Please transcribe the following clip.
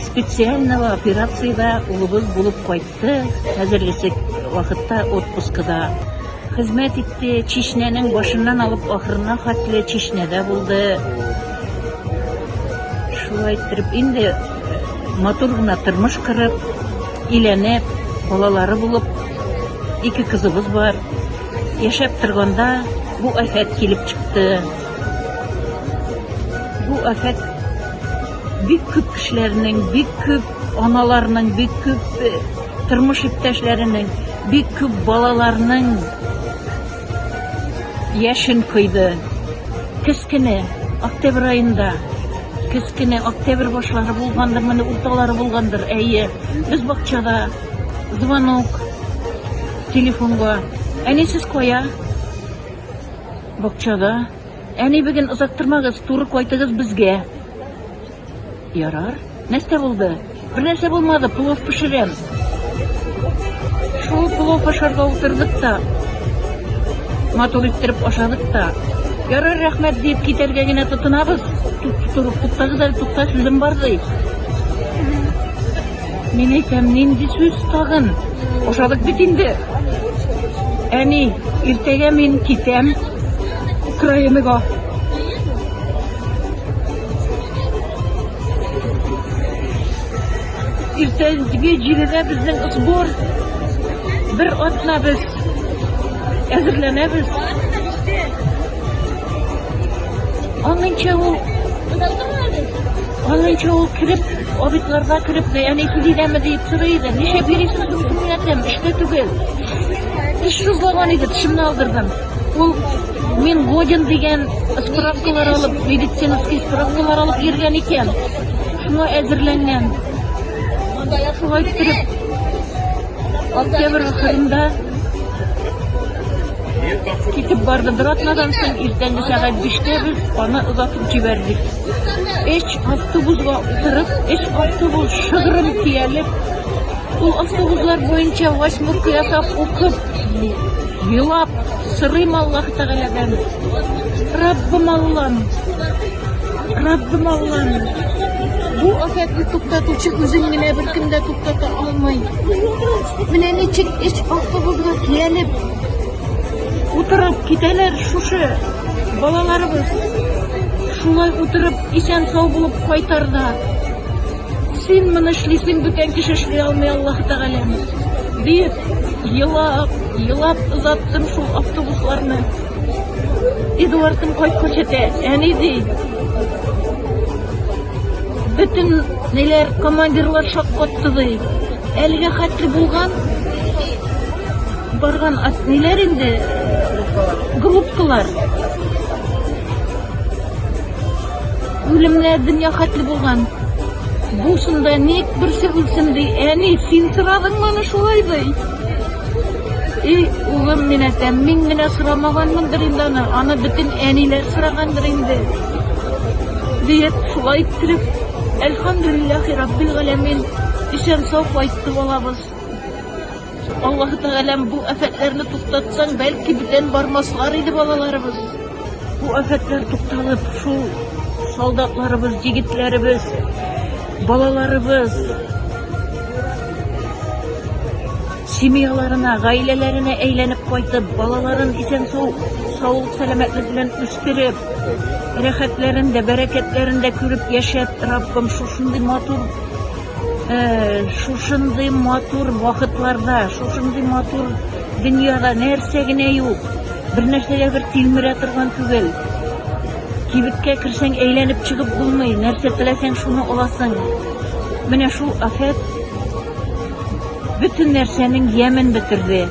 Специального операциядә улыбыз булып кайтты. Хәзергесе вакытта отпускыда. Хезмәт итте, Чечнянең башыннан алып ахырына хәтле Чечнядә булды. Шулай иттереп инде матур гына тормыш корып, өйләнеп, балалары булып, ике кызыбыз бар. Яшәп торганда бу афәт килеп чыкты. Бу афәт бик күп кешеләрнең, бик күп аналарның, бик күп э, тормыш иптәшләренең, бик күп балаларның яшен койды. Көз көне, октябрь аенда, көз көне, октябрь башлары булгандыр, менә урталары булгандыр, әйе. Без бакчада звонок телефонга. Әни, сез кая? Бакчада. Әни, бүген озак тормагыз, туры кайтыгыз безгә. Ярар. Нәрсә булды? Бер нәрсә булмады, плов пешерәм. Шул плов ашарга утырдык та, матур иттереп ашадык та. Ярар, рәхмәт диеп китәргә генә тотынабыз. Туктагыз әле, тукта, сүзем бар ди. Мин әйтәм, нинди сүз тагын? Ашадык бит инде. Әни, иртәгә мин китәм Украинага. Иртәнге җидедә безнең сбор. Бер атна без әзерләнәбез. Аңынча ул Аңынча ул кереп, обедларга кереп, әни сез өйдәме дип сорый иде. Нишләп йөрисең соң мин әйтәм, эштә түгел. Теш сызлаган иде, тешемне алдырдым. Ул мин годен дигән справкалар алып, медицинский справкалар алып йөргән икән. Шуңа әзерләнгән. Шулай иттереп, октябрь ахырында Китеп барды. Бер атнадан соң иртәнге сәгать биштә без аны озатып җибәрдек. Өч автобусга утырып, өч автобус шыгрым төялеп, ул автобуслар буенча восьмерка ясап укып, елап, сорыйм Аллаһ Тәгаләдән. Раббым Аллам, Раббым Аллам, бу афәтне туктатучы үзең генә беркем дә туктата алмый. Менә ничек өч автобусга төялеп, утырып китәләр шушы балаларыбыз. Шулай утырып исән-сау булып кайтар да. Син моны эшлисең, бүтән кеше эшли алмый, Аллаһ Тәгаләм. Диеп, елап, елап озаттым шул автобусларны. Эдуардым кайткач әйтә, әни ди, бөтен ниләр, командирлар шаккатты ди. Әлегә хәтле булган барган ниләр инде группалар. Үлемнәр дөнья хәтле булган. Бусында ник берсе үлсен ди. Әни, син сорадыңмы аны шулай ди. И, улым, мин әйтәм, мин генә сорамаганмындыр инде аны, аны бөтен әниләр сорагандыр инде. Диеп, шулай иттереп, әлхәмдүлилләһи раббил галәмин, исән-сау кайтты балабыз. Аллаһы Тәгаләм бу афәтләрне туктатсаң, бәлки бүтән бармаслар иде балаларыбыз. Бу афәтләр тукталып, шул солдатларыбыз, егетләребез, балаларыбыз семьяларына, гаиләләренә әйләнеп кайтып, балаларын исән-сау, саулык, сәламәтлек белән үстереп, рәхәтләрен дә, бәрәкәтләрен дә күреп яшәп, Раббым, шушындый матур э, шушындый матур вакытларда, шушындый матур дөньяда нәрсә генә юк. Бер нәрсәгә бер тилмерә торган түгел. Кибеткә керсәң, әйләнеп чыгып булмый. Нәрсә теләсәң, шуны аласың. Менә шул афәт бөтен нәрсәнең ямен бетерде.